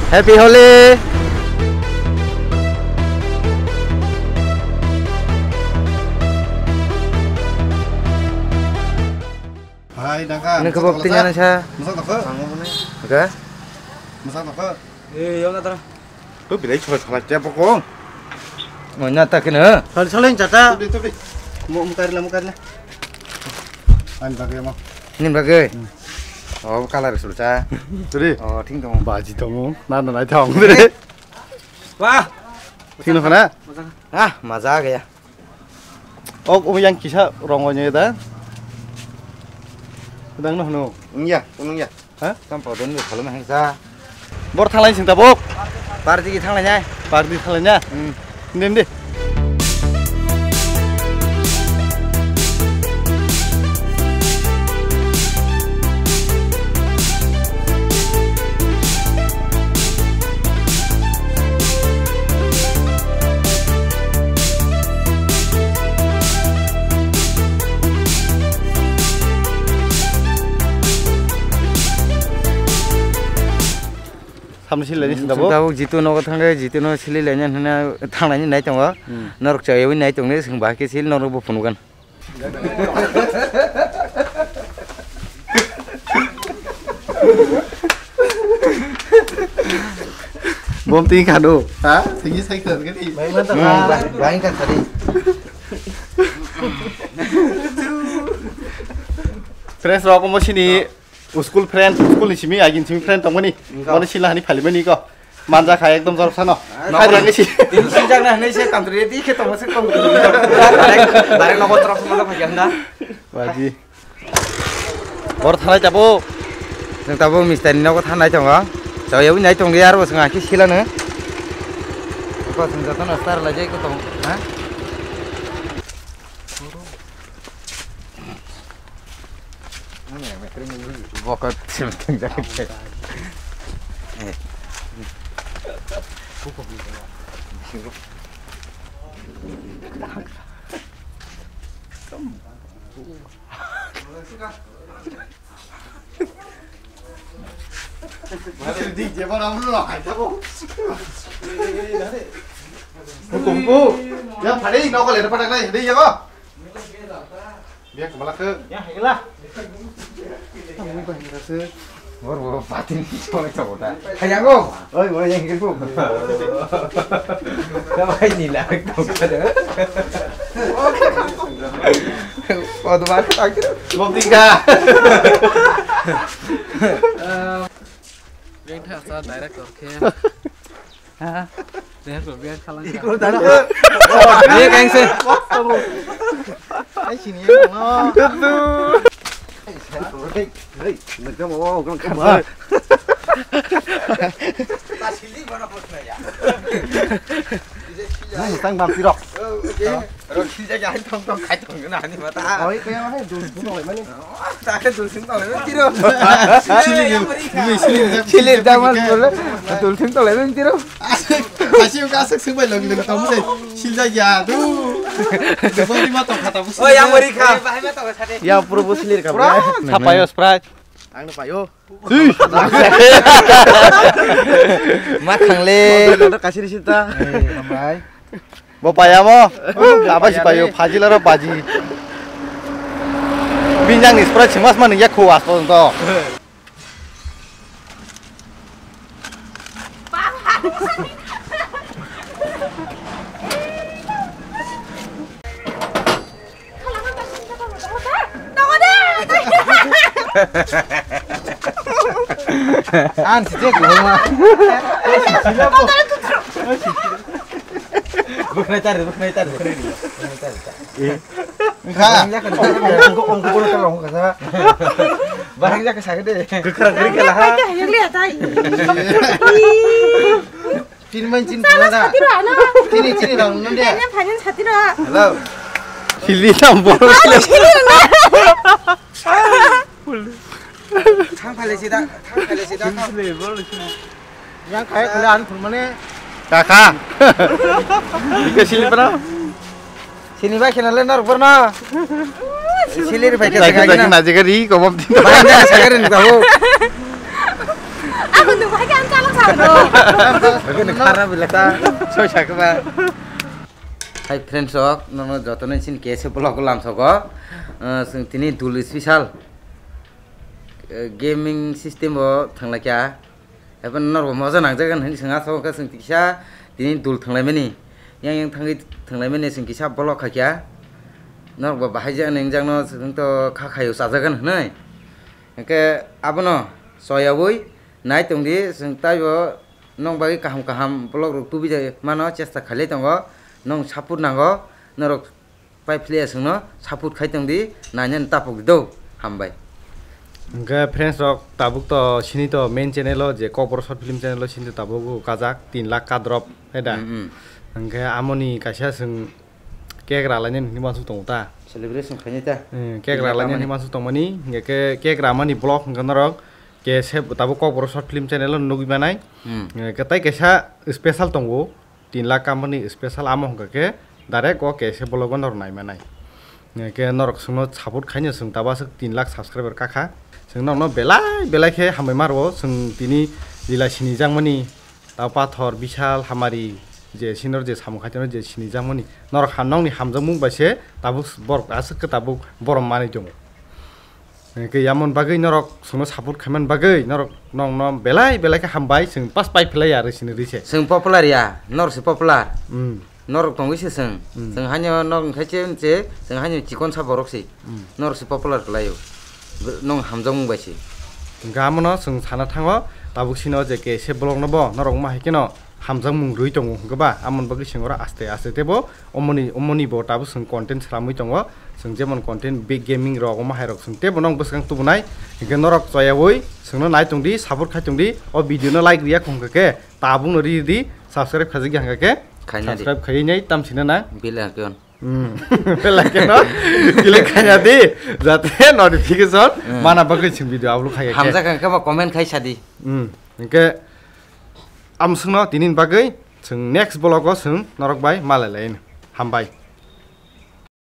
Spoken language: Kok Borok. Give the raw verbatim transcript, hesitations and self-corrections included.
Happy Holi! Hai, Dangka. Ini kebab tinggal sa. Masak tak? Oke. Masak tak? Eh, ya, nggak tahu. Tuh, bila cuma salah siapa kong? Oh, nyata kena. Saling, saling, caca. Tuh, tuh, tuh. Mau, mau kari lah, mau kari lah. Ani bagay mo. Ini bagay. Oh, kalar sulsa. Turi. Oh, ting tong. Baji tong. Na na na tong. Wah. Ting no kana? Ah, maza gaya. Oh, oh, yang kisa rongo nya da. Dang no no. Iya, kunung ya. Ha? Tam pau don ni khalum hengsa. Bor thalai sing tabuk. Party ki thalai nai. Party thalai na. Hmm. Dim di. Samni sili laini sing tabuk. Tabuk jitu nogo thangkhe jitu no sili laini hwnna thanglaini nai tongo. Hmm. Norok chayawi nai tongni sing bahai khe sili norok bo phunugan. Bom ting khadu. Ha? Singni sai khadu kani. Bai man ta. Hmm, bai, bai kan tadi. Fresh rok mo sini. School friend, school ni simi, agin simi friend tongmani. Wngkha. Bono sila hani phalimani ko. Manja khai ekdom jorsa no. Ah, nok rang ni si. Tin sin jang na hanai se country di khe tongma se country. Direct, direct nogo drop mo phai jang da. Baji. Bor thalai tabo. Nang tabo mistari nogo thanai tongo. Chayau nai tong di aro sanga ki sila ne. Ko sing jato na star la jai ko tong, ha? Bokot sim tengjak. Hukum, hukum. Ya, phari, nokol, ada pada kena, ini ya kok. Biar kemana ke? Ya, haikala. Kamu banyak rasa. Bor, bor, patin, coba, coba, dah. Kayak kok. Oi, oi, yang hidup. Kau ini lah, kau kada. Kau tu mana tak kira? Bom tiga. Yang tak asal director ke. Ha? Dia ko biar kalang. Iko dana. Dia kayak sih. Ai sini ya. Hei, hei, mereka mau orang kemana? Tasili mana bosnya ya? Ini tang bang pirok. Oke. Roti jaga hai tong tong khai tong na ani mata. Oi, kaya hai dul sing tong lai mani. Ta khai dul sing tong lai tiro. Chili, chili, chili. Chili da mas bole. Dul sing tong lai tiro. Asik, asik ka asik sing bai log log tong sai. Sil jaga du. Bori ma tong khata bus. Oi, yang bori kha. Ya puro bus lir ka. Pura. Sapayo Sprite. Ang payo. Ma thangle. Kasiri sita. Bo paya mo. Aba si payo phajila ro baji. Binjang ni Sprite simas mani ya khu aspo to. An sijak lama. Buknai tar, buknai tar, buknai tar. Kha. Ongko, ongko, ongko, ongko, ongko, kasa. Barang jak sakit deh. Kekra kekra lah. Tin main cin pula da. Satiro ano. Cini cini dong nunde. Ini panjang satiro. Hello. Sili tambol. Sili na. Thang phale sida, thang phale sida. Yang kaya kula an phun mane. Kaka. Ike sili pernah. Sini bai khena le nor porno. Sili ri bai khe jaga na jaga ri ko bom tin. Bai na jaga ri ko. Aku tu bai kan kalau Oke, ni khara bila ta, soi sakba. Hai friends rok, nono jotono chini K S F vlog lamsogo. Ah, chwng tini dul special, eh, gaming system o thanglaikha. Ebo norok moja nangjagan hinwi swngha, sabo khe chwng kisa tini dul thanglaimani. Yang yang thangwi thanglaimani chwng kisa vlog khaikha. Norok bo bahai jani wngjakno chwng to kha khaio chajagan hinwi. Hwnkhe abono choyaui nai tongdi, chwng taibo nong bagwi kaham kaham vlog rok tubui jai mano chesta khailai tongo. Nong support nango, norok pai phlaiya chwngno support khai tongdi, nainani tapokdi do, hambai. Hwnkhe friends rok, tabuk to sini to main channel o, je Kokborok short film channel o sini to tabuk kajak tin lakh kadrop, he da? Mm, mm. Hwnkhe amoni kaisa chwng cake ralainani hinwi uansuk tongo ta? Celebration khainai ta? Hmm, cake tin lakh ralainani kamani. Hinwi uansuk tongmani, hwnkhe cake ramani vlog hwnkhe norok K S F tabuk Kokborok short film channel o nugui manai. Hmm. Hwnkhe tai kaisa special tongo. Tin lakh company special amo hwnkha khe direct o K S F vlog o norok naimanai. Hwnkhe norok chwngno support khaino chwng tabaswk tin lakh subscriber kakha. Chwng nokno belai belai khe hambai ma rwo, chwng tini lila sinijakmani, tei pathor, bisal, hamari, je sinor je samung khaitano je sinijakmani. Norok ha nokni hamjakmung bai se tabuk borok aswk khe tabuk borom manwi tongo. Hwnkhe yamon bagwi norok chwngno support khaimani bagwi norok nokno belai belai khe hambai, chwng pas pai phlai ya rw sini rw se. Chwng popular ya, norok se popular. Hmm. Norok tongwi se chwng. Hmm. Chwng haino nok wngkhai che wngche, chwng haino chikon sa borok se. Hmm. Norok se popular khlaio. Nong hamjakmung bai se. Hwnkhe amono chwng sana thango, tabuk sino je K S F vlog no bo norok ma hai kheno hamjakmung rwi tongo hwnkhe ba, amoni bagwi chwng oro aste aste teibo omoni, omoni bo tabuk chwng content swlamwi tongo. Chwng jemon content big gaming rok, omo hai rok chwng teibo nong bwskang tubunai. Hwnkhe norok choyaui chwngno nai tongdi, support khai tongdi. O video no like riya khong khe tabuk no ri di, subscribe khajak ya hwnkhe khaina di. Subscribe khaiwi nai tam sino na. Bell icon. Hmm. Bell icon no click khaina di, jate notification Hmm. mana bagwi chwng video upload khai khe. Hamjak hwnkhe bo comment khai sadi. Hmm. Hwnkhe amswkno tinin bagwi chwng next vlog o chwng norok bai malai lai. Hambai.